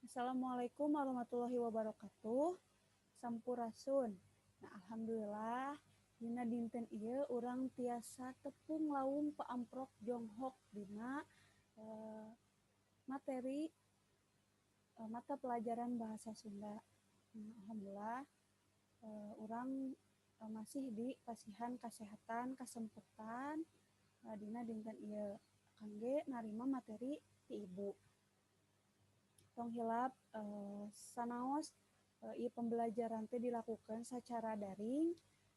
Assalamualaikum warahmatullahi wabarakatuh. Sampurasun. Nah, alhamdulillah dina dinten ieu urang tiasa tepung lawung paamprok jonghok dina materi mata pelajaran bahasa Sunda. Nah, alhamdulillah urang masih di pasihan kasehatan kasempetan dina dinten ieu kangge narima materi ti ibu. Tong hilap sanaos ieu pembelajaran teh dilakukan secara daring,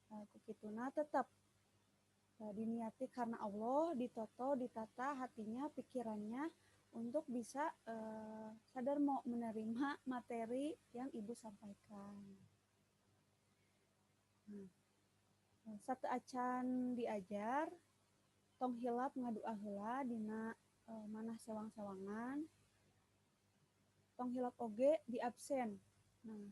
ku kituna tetep diniati karena Allah, ditoto, ditata hatinya, pikirannya untuk bisa sadar mau menerima materi yang ibu sampaikan. Nah, satu acan diajar, tong hilap ngadua heula dina manah sewang-sewangan. Tong hilap oge di absen. Nah,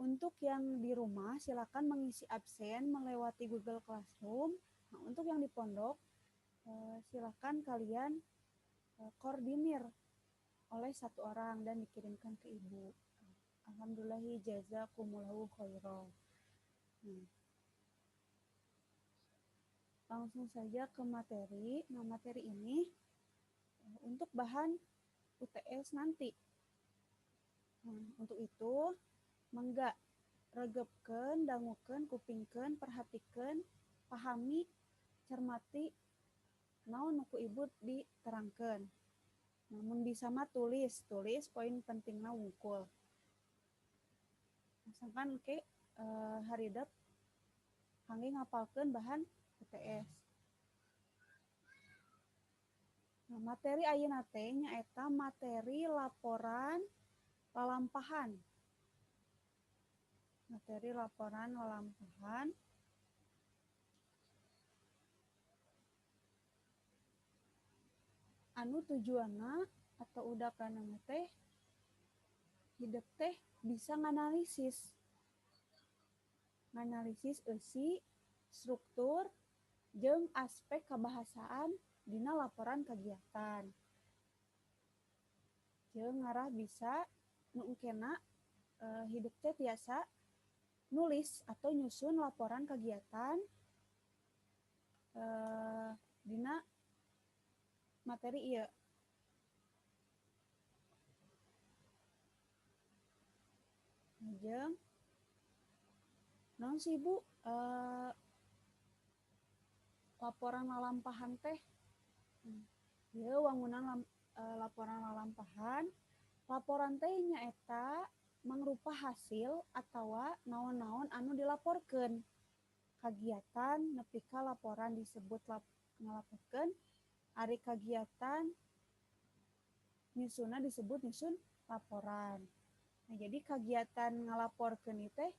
untuk yang di rumah silakan mengisi absen melewati Google Classroom. Nah, untuk yang di pondok silakan kalian koordinir oleh satu orang dan dikirimkan ke ibu. Alhamdulillahi jazakumullahu khairan. Nah, langsung saja ke materi. Nah, materi ini untuk bahan UTS nanti. Nah, untuk itu mangga regepkeun, dangukeun, kupingkeun, perhatikeun, pahami, cermati naon nu ku ibu diterangkeun. Namun bisa mah tulis, tulis poin pentingna wungkul. Misalkan ke haridep kangge ngapalkeun bahan UTS. Nah, materi ayeuna teh nyaeta materi laporan lalampahan. Materi laporan lalampahan. Anu tujuanna atau udakanna teh hidep teh bisa nganalisis. Nganalisis eusi, struktur, jeung aspek kabahasaan dina laporan kegiatan. Jeung ngarah bisa nu engkena hidup teh tiasa nulis atau nyusun laporan kegiatan dina materi ieu. Jeung naon sih Bu laporan lalampahan teh? Ieu wangunan laporan lalampahan. Laporan teh nyaeta mangrupa hasil atawa naon-naon anu dilaporkeun. Kagiatan nepi ka laporan disebut ngalaporkeun, ari kagiatan nyusunna disebut nyusun laporan. Nah, jadi kagiatan ngalaporkeun ieu teh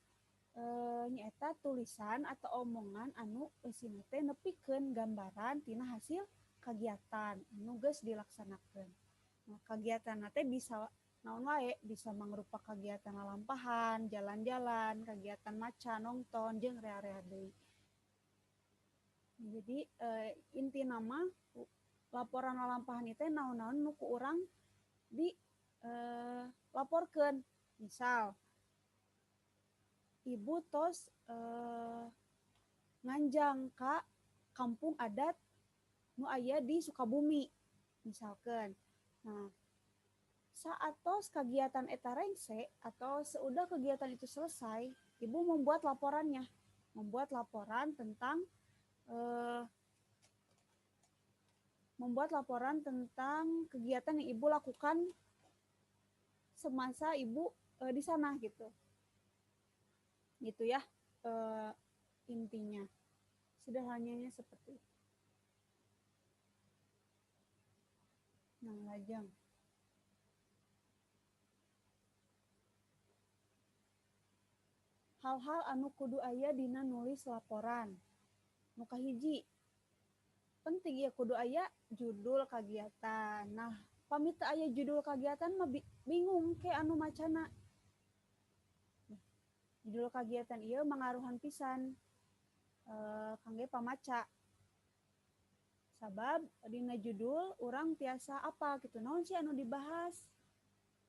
nyaeta tulisan atau omongan anu eusina teh nepikeun gambaran tina hasil kagiatan anu geus dilaksanakeun. Nah, kagiatan teh bisa naon wae, bisa mangrupa kagiatan lalampahan, jalan-jalan, kagiatan maca, nongton, jeung rea-rea deui. Jadi inti nama laporan lalampahan itu naon-naon nu ku urang di laporkeun. Misal ibu tos nganjang ka kampung adat nu aya di Sukabumi misalkan. Nah, saat tos kegiatan eta rengse atau seudah kegiatan itu selesai, ibu membuat laporannya, membuat laporan tentang kegiatan yang ibu lakukan semasa ibu di sana gitu. Gitu ya intinya. Sederhananya seperti itu. Nah, lajeng. Hal-hal anu kudu aya dina nulis laporan. Nu kahiji, penting ya kudu aya judul kagiatan. Nah, pami teu aya judul kagiatan mah bingung ke anu macana. Nah, judul kagiatan ieu mangaruhan pisan kangge pamaca. Sabab dina judul urang tiasa apa gitu, naon sih anu dibahas.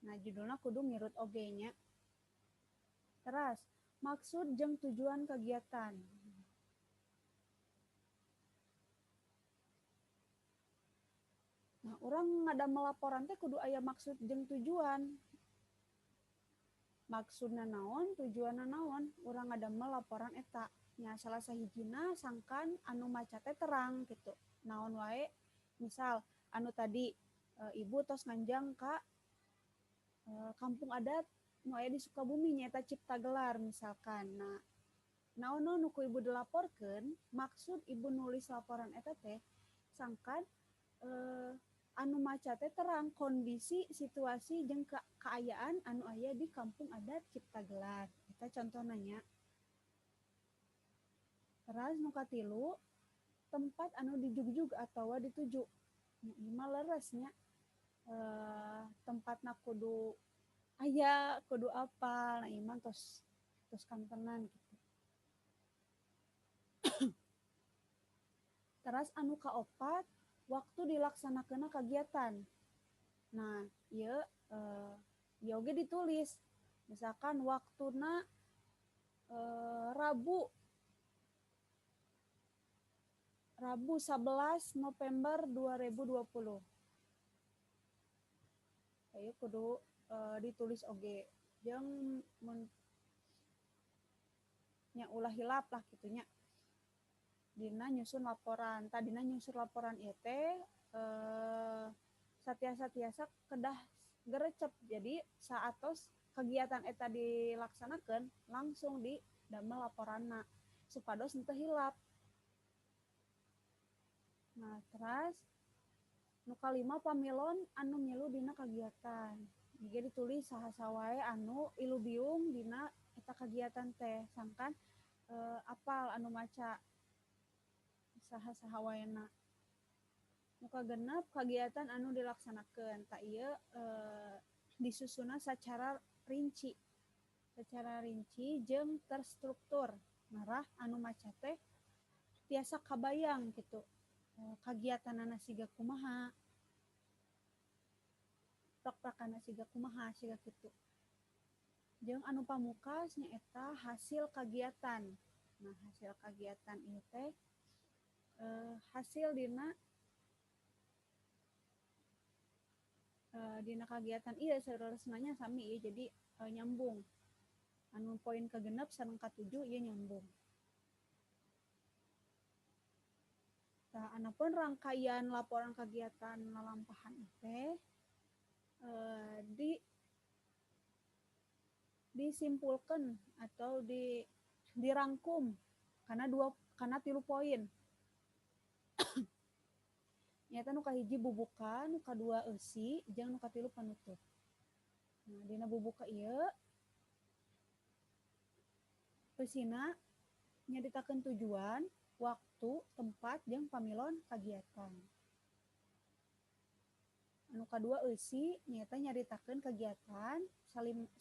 Nah, judulna kudu ngirut oge nya. Teras, maksud jeung tujuan kegiatan. Nah, urang ngadamel laporan teh kudu aya maksud jeung tujuan. Maksudna naon, tujuanna naon, urang ngadamel laporan eta. Nya salah sahijina sangkan anu maca teh terang gitu. Naon wae, misal anu tadi ibu tos nganjang ka kampung adat nu aya di Sukabumi nyaeta Cipta Gelar misalkan. Nah, naon nu ku ibu dilaporkeun, maksud ibu nulis laporan eta teh sangkan anu maca teh terang kondisi, situasi jeung kaayaan anu aya di kampung adat Cipta Gelar. Eta contohna nya. Teras nu katilu, tempat anu dijugjug atawa dituju. Ieu mah leres nya. Tempatna kudu aya, kudu apal. Nah, ieu mah tos kantenan gitu. Teras anu kaopat, waktu dilaksanakeunna kegiatan. Nah, ieu ieu oge ditulis. Misalkan waktuna Rabu 11 November 2020. Ieu kudu ditulis oge. Jeung mun nya ulah hilap lah kitu nya. Dina nyusun laporan. Tadina nyusun laporan ieu teh satiasa-tiasa kedah gerecep. Jadi saatos kegiatan eta dilaksanakeun langsung di damel laporanna supados henteu hilap. Nah, teras nu kalima pamilon anu milu dina kagiatan. Ieu ditulis saha-saha wae anu ilu biung dina eta kagiatan teh sangkan apal anu maca saha-saha waena. Nu kagenep kagiatan anu dilaksanakeun. Ta ieu disusunna secara rinci. Secara rinci jeung terstruktur. Marah anu maca teh tiasa kabayang gitu. Kagiatanana siga kumaha, prak-prakana siga kumaha, siga kitu. Jeung anu pamukas nyaeta hasil kagiatan. Nah, hasil kagiatan ieu teh hasil dina dina kagiatan ieu saleresna sami ieu jadi nyambung. Anu poin kagenep sareng katujuh ieu nyambung. Tah, anapun rangkaian laporan kegiatan lalampahan teh disimpulkan atau dirangkum karena 3 poin. Nyata nu kahiji bubuka, nu kadua eusi, jeung nu katilu panutup. Nah, dina bubuka ieu eusina nyaritakeun tujuan, waktu, tempat, jeung pamilon kagiatan. Anu kadua eusi nyaeta nyaritakeun kegiatan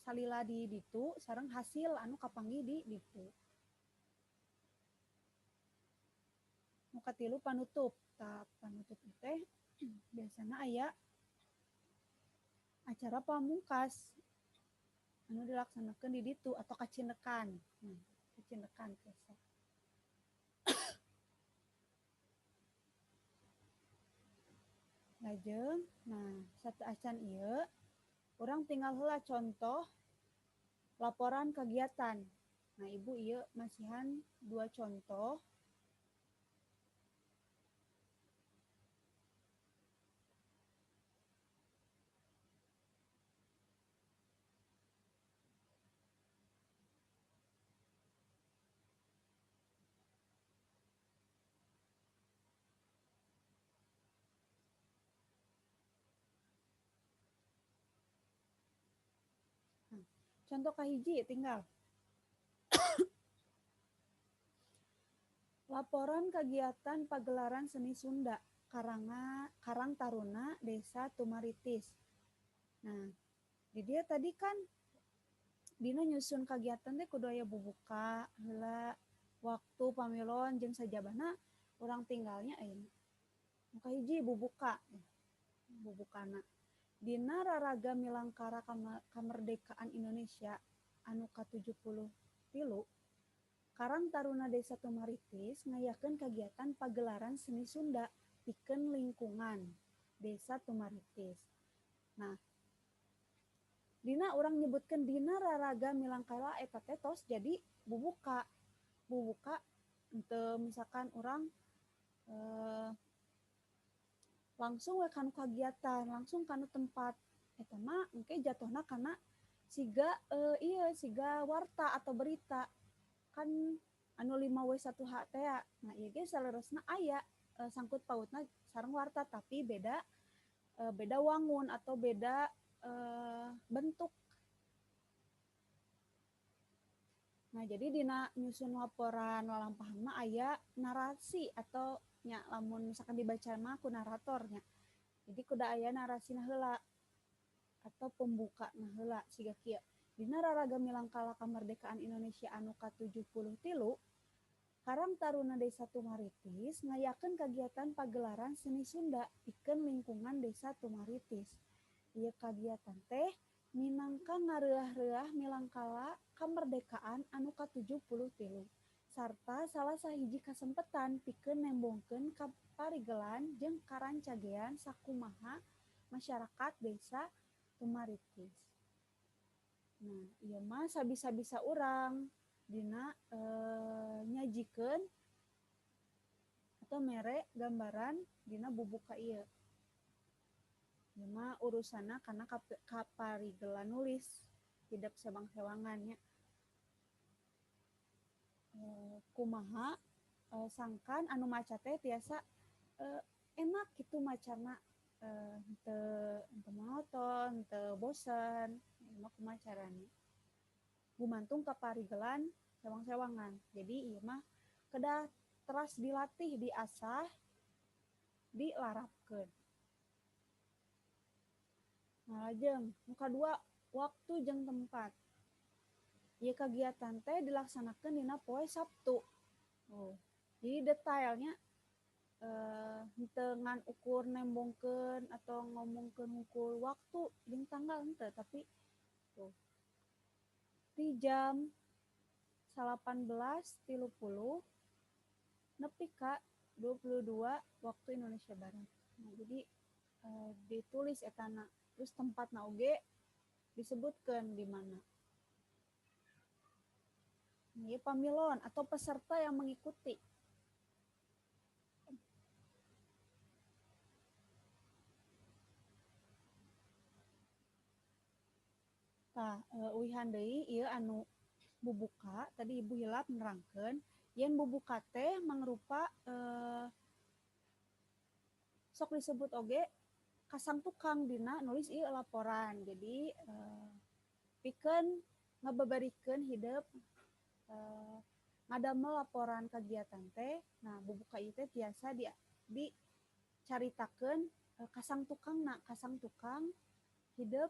salila di ditu sareng hasil anu kapanggih di ditu. Nu katilu panutup. Tah panutup teh biasana aya acara pamungkas anu dilaksanakeun di ditu atau kacinekan. Nah, kacinekan biasa. Lajeng, nah satu acan ieu urang tinggal heula contoh laporan kegiatan. Nah, ibu ieu masihan 2 contoh. Contoh kahiji tinggal. Laporan kegiatan pagelaran seni Sunda Karang Taruna Desa Tumaritis. Nah, di dia tadi kan dina nyusun kegiatan teh kudu aya bubuka heula, waktu pamilon jeung sajabana urang tinggalnya ayeuna. Nu kahiji bubuka. Bubukana. Dina raraga milangkara kamerdekaan Indonesia anu ka-73, Karang Taruna Desa Tumaritis ngayakeun kagiatan pagelaran seni Sunda pikeun lingkungan Desa Tumaritis. Nah, dina urang nyebutkeun dina raraga milangkara eta teh tos jadi bubuka. Bubuka henteu misalkan urang langsung we kanu kagiatan, langsung kanu tempat. Eta mah engke jatuhna kana siga ieu siga warta atau berita. Kan anu 5W1H teh ya. Nah, ieu ge saleresna aya sangkut pautna sareng warta tapi beda beda wangun atau beda bentuk. Nah, jadi dina nyusun laporan lalampahan mah aya narasi atau nya lamun misalkan dibaca mah ku naratornya. Jadi kudu aya narasina heula atau pembuka na heula siga kieu. Dina raraga milangkala kamerdekaan Indonesia anu ka-73, Karang Taruna Desa Tumaritis ngayakeun kagiatan pagelaran seni Sunda pikeun lingkungan Desa Tumaritis. Ieu kagiatan teh minangka ngareuah-reuah milangkala kamerdekaan anu ka-73 sarta salah sahiji kasempetan pikeun nembongkeun kaparigelan jeung karancagean sakumaha masyarakat Desa Tumaritis. Nah, ieu mah sabisa-bisa urang dina nyajikeun atau mere gambaran dina bubuka ieu. Ieu mah urusanna kana kaparigelan nulis hidep sewang-sewangan nya. Kumaha sangkan anu maca teh tiasa enak kitu macana, henteu monoton, henteu bosen. Ieu mah kumaha carana. Gumantung kaparigelan sewang-sewangan. Jadi ieu mah kedah teras dilatih, diasah, dilarapkeun. Nah, lajeng nu kadua waktu jeung tempat. Ieu kagiatan teh dilaksanakeun dina poe Sabtu. Oh, jadi detailnya henteu ngan ukur nembongkeun atau ngomongkeun ukur waktu jeung tanggal henteu, tapi tuh di jam 18.30 nepi ka 22 waktu Indonesia Barat. Nah, jadi ditulis etana, terus tempatna oge disebutkeun di mana. Ini pamilon atau peserta yang mengikuti. Tah, uihan deui ieu anu bubuka, tadi Ibu hilap nerangkeun yen bubuka teh mangrupa sok disebut oge kasang tukang dina nulis ieu laporan. Jadi pikeun ngabeberikeun hidep ngadamel laporan kagiatan teh. Nah, bubuka ieu teh tiasa dicaritakeun kasang tukangna, kasang tukang hidep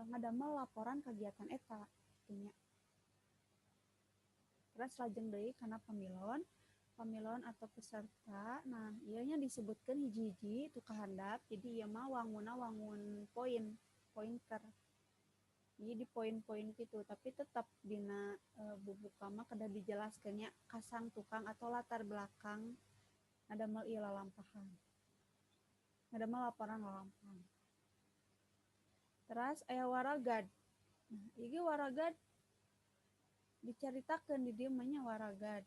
ngadamel laporan kagiatan eta kitu nya. Terus lajeng deui kana pamilon, pamilon atau peserta. Nah, ieu nya disebutkeun hiji-hiji tu kahandap. Jadi ieu mah wangunna wangun poin, pointer. Jadi di poin-poin gitu, tapi tetap dina bubuka mah kedah dijelaskeun nya kasang tukang atau latar belakang ngadamel ieu lalampahan. Ngadamel laporan lalampahan. Teras aya waragad. Nah, ieu waragad dicaritakeun di dieu mah nya waragad.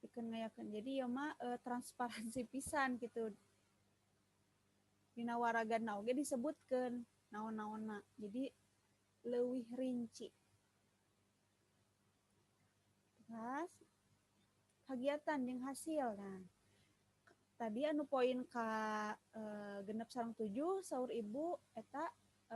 Pikeun ngayakeun. Jadi ieu mah transparansi pisan kitu. Dina waragadna oge disebutkeun naon-naonna. Jadi leuwih rinci. Terus kagiatan jeung hasil. Nah, tadi anu poin ka 6 sareng 7 saur Ibu eta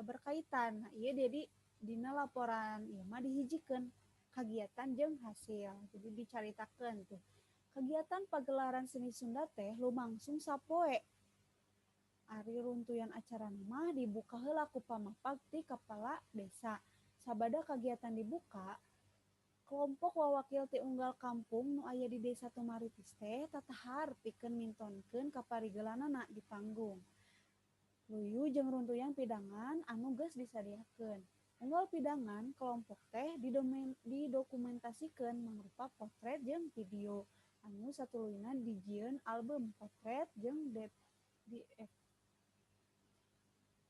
berkaitan. Nah, ieu jadi dina laporan ieu mah dihijikeun kagiatan jeung hasil. Jadi dicaritakeun tuh. Kegiatan pagelaran seni Sunda teh lumangsung sapoe. Ari runtuyan acara mah dibuka heula ku pamapag ti kepala desa. Sabada kagiatan dibuka, kelompok wawakil ti unggal kampung nu aya di Desa Tumaritis teh tatahar pikeun mintonkeun kaparigelanana di panggung. Luyu jeung runtuyan pidangan anu geus disadiakeun. Unggal pidangan kelompok teh didokumentasikeun mangrupa potret jeung video anu satuluyna dijieun album potret jeung PDF.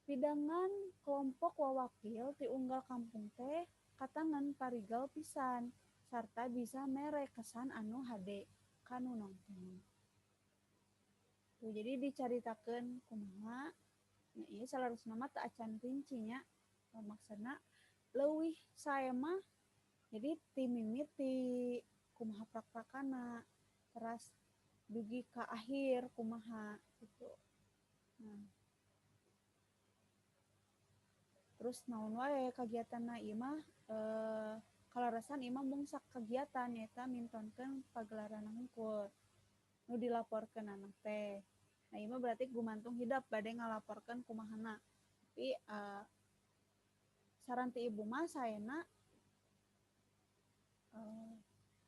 Pidangan kelompok wawakil ti unggal kampung teh katangen parigel pisan sarta bisa mere kesan anu hade ka nu nongton. Tuh, jadi dicaritakeun kumaha nya ieu salarusna mah teu acan rinci nya. Maksudna leuwih sae mah jadi ti mimiti kumaha prak-prakana teras dugi ka akhir kumaha gitu. Nah, terus naon wae kagiatanna ieu mah kalarasan ieu mah mung sakagiatan nyaeta mintonkeun pagelaran hungkul nu dilaporkeunana teh. Nah, ieu mah berarti gumantung hidep bade ngalaporkeun kumahana. Tapi saran ti ibu mah saena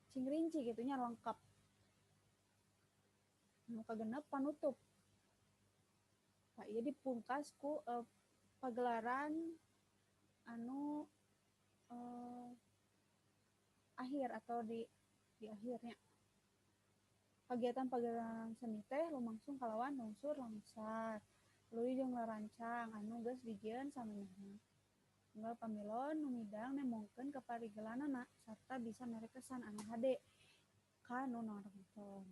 cing rinci gitu nya lengkap. Nu kagenep panutup. Nah, ieu dipungkas ku pagelaran anu akhir atau di akhirnya. Kagiatan pagelaran seni teh lumangsung kalawan lungsur langsar. Luyu jeung larancang anu geus dijieun samemehna. Unggal pamilon nu midang nembongkeun kaparigelanana sarta bisa mere kesan anu hade ka nu nonton.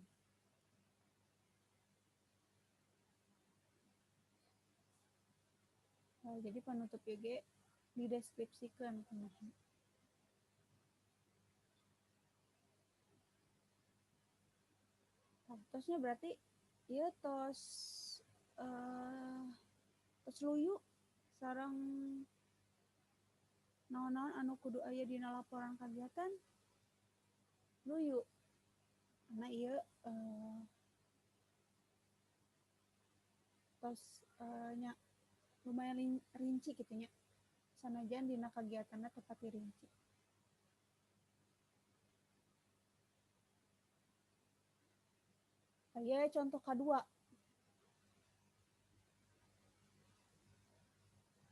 Oh, jadi panutup ieu ge dideskripsikeun kumaha. Tah, tosnya berarti ieu tos tos luyu sareng naon-naon anu kudu aya dina laporan kagiatan luyu. Karena ieu tos nya lumayan rinci kitu nya. Sanajan dina kagiatanna teu pati rinci. Aya contoh kadua.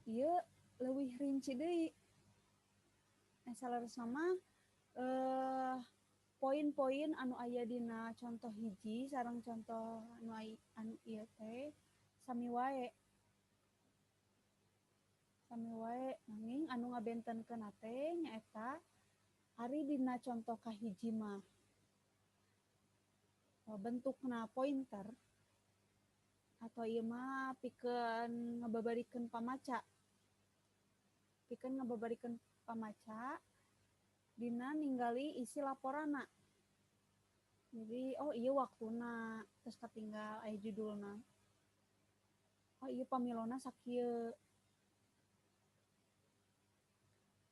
Ieu leuwih rinci deui. Saleresna mah poin-poin anu aya dina contoh hiji sareng contoh anu ieu teh sami wae. Sami wae nanging anu ngabentenkeun teh nyaeta ari dina contoh kahiji mah bentukna pointer atau ieu mah pikeun ngababarikeun pamaca. Pikeun ngababarikeun pamaca dina ninggali isi laporanna. Jadi oh ieu waktuna terus katinggal aya judulna. Oh ieu pamilona sakieu.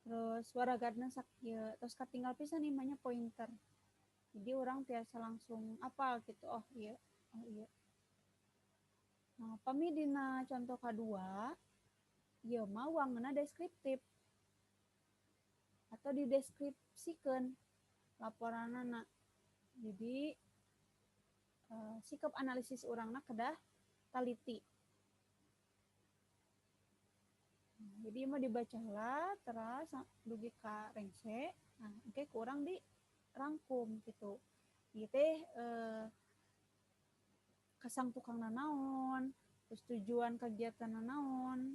Terus waragadna sakieu, terus katinggal pisan ieu mah pointer. Jadi orang tiasa langsung apal gitu, oh iya, oh iya. Nah, pami dina contoh kadua, ieu mah wangeunna deskriptif atau dideskripsikeun laporanana. Jadi sikap analisis urangna kedah taliti. Nah, jadi mah dibaca heula teras dugi ka rengse, nah engke ku urang di rangkum gitu. Ieu teh kasang tukangna naon, terus tujuan kegiatanna naon,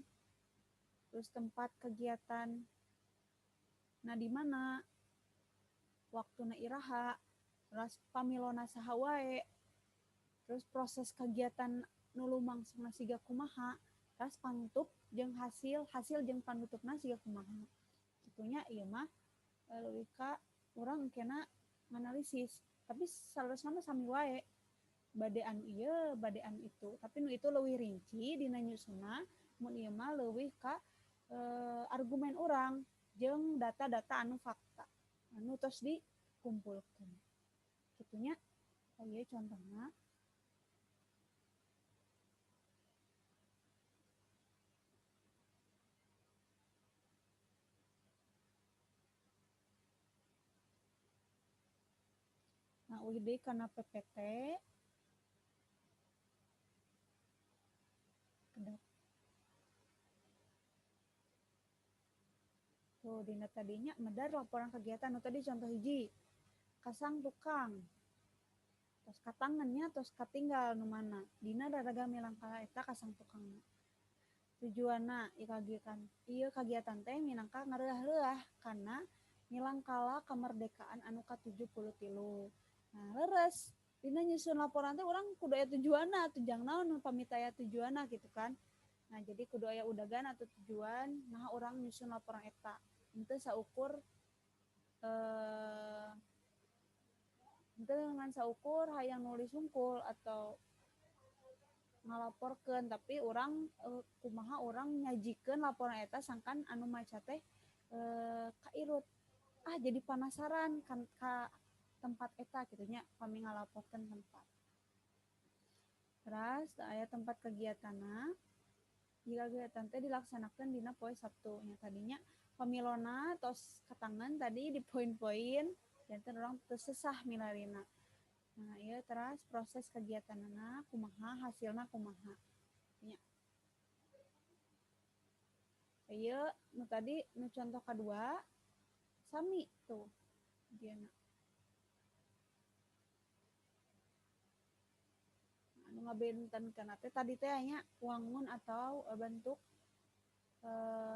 terus tempat kegiatan na di mana, waktuna iraha, terus pamilona saha wae, terus proses kegiatan nu lumangsungna siga kumaha, terus panutup jeung hasil jeung panutupna siga kumaha. Kitunya ieu mah leuwih ka urang kena nganalisis, tapi saleresna mah sami wae. Bade anu ieu, bade anu itu. Tapi nu itu leuwih rinci dina nyusunna, mun ieu mah leuwih ka argumen urang jeung data-data anu fakta anu tos dikumpulkeun. Kitunya ieu contohna. Nah, uih deui kana PPT. Kedap. Tuh dina tadinya medar laporan kegiatan nu tadi contoh hiji. Kasang tukang. Tos katangannya tos katinggal nu mana. Dina raraga milangkala eta kasang tukangna. Tujuanna ieu kagiatan teh minangka ngareuah-reuah kana milangkala kemerdekaan anu ka-73. Nah, leres dina nyusun laporan teh urang kudu aya tujuanna, tujang naon pamit aya tujuanna gitu kan. Nah, jadi kudu aya udagan atau tujuan nah urang nyusun laporan eta. Henteu saukur henteu ngan saukur hayang nulis hungkul atau ngalaporkeun, tapi urang kumaha urang nyajikeun laporan eta sangkan anu maca teh kairut. Ah, jadi penasaran kan ka tempat eta kitu nya pami ngalaporkeun tempat. Terus aya tempat kegiatanna. Jika kegiatan teh dilaksanakeun dina poe Sabtu nya tadinya pamilona tos katangan tadi di poin-poin janten urang teu sesah milarina. Nah, ieu teras proses kegiatanna kumaha hasilna kumaha nya. Ieu nu tadi nu contoh kadua sami tuh dieuna. Anu ngabentenkeun teh tadi teh nya wangun atau bentuk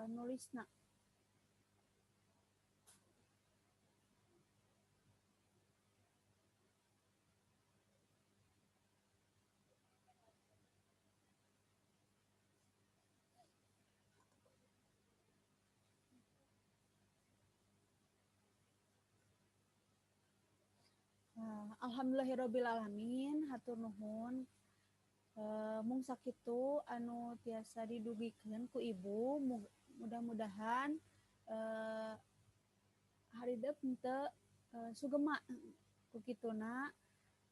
nulisna. Nah, alhamdulillahirabbil alamin, hatur nuhun. Mung sakitu anu tiasa didugikeun ku ibu, mudah-mudahan haridep henteu sugema ku kituna.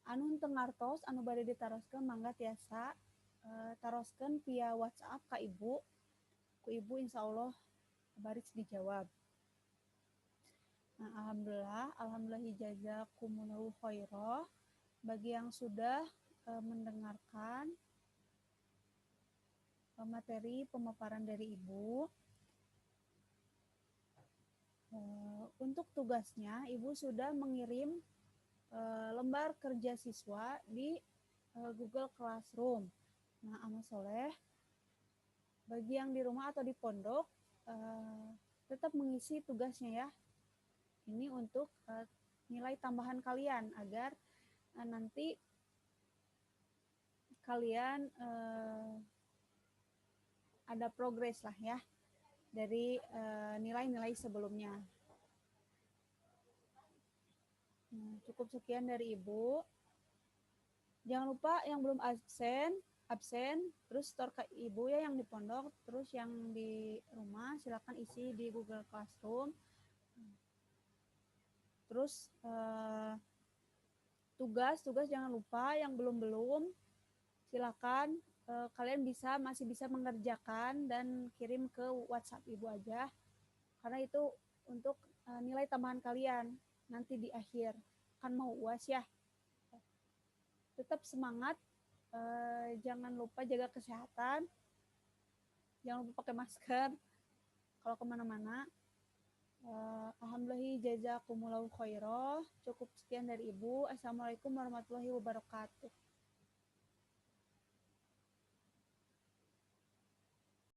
Anu henteu ngartos anu bade ditaroskeun mangga tiasa taroskeun via WhatsApp ka ibu. Ku ibu insyaallah baris dijawab. Nah, alhamdulillah, alhamdulillah jazakumullahu khairah bagi yang sudah mendengarkan materi pemaparan dari Ibu. Untuk tugasnya, Ibu sudah mengirim lembar kerja siswa di Google Classroom. Nah, amal soleh, bagi yang di rumah atau di pondok, tetap mengisi tugasnya ya. Ini untuk nilai tambahan kalian agar nanti kalian ada progres lah ya dari nilai-nilai sebelumnya. Nah, cukup sekian dari Ibu. Jangan lupa yang belum absen, terus store ke Ibu ya yang di pondok, terus yang di rumah silakan isi di Google Classroom. Terus tugas jangan lupa yang belum-belum silakan kalian masih bisa mengerjakan dan kirim ke WhatsApp Ibu aja. Karena itu untuk nilai tambahan kalian nanti di akhir. Kan mau UAS ya. Tetap semangat, jangan lupa jaga kesehatan. Jangan lupa pakai masker kalau kemana-mana. Alhamdulillah jazakumullahu khairah. Cukup sekian dari Ibu. Assalamualaikum warahmatullahi wabarakatuh.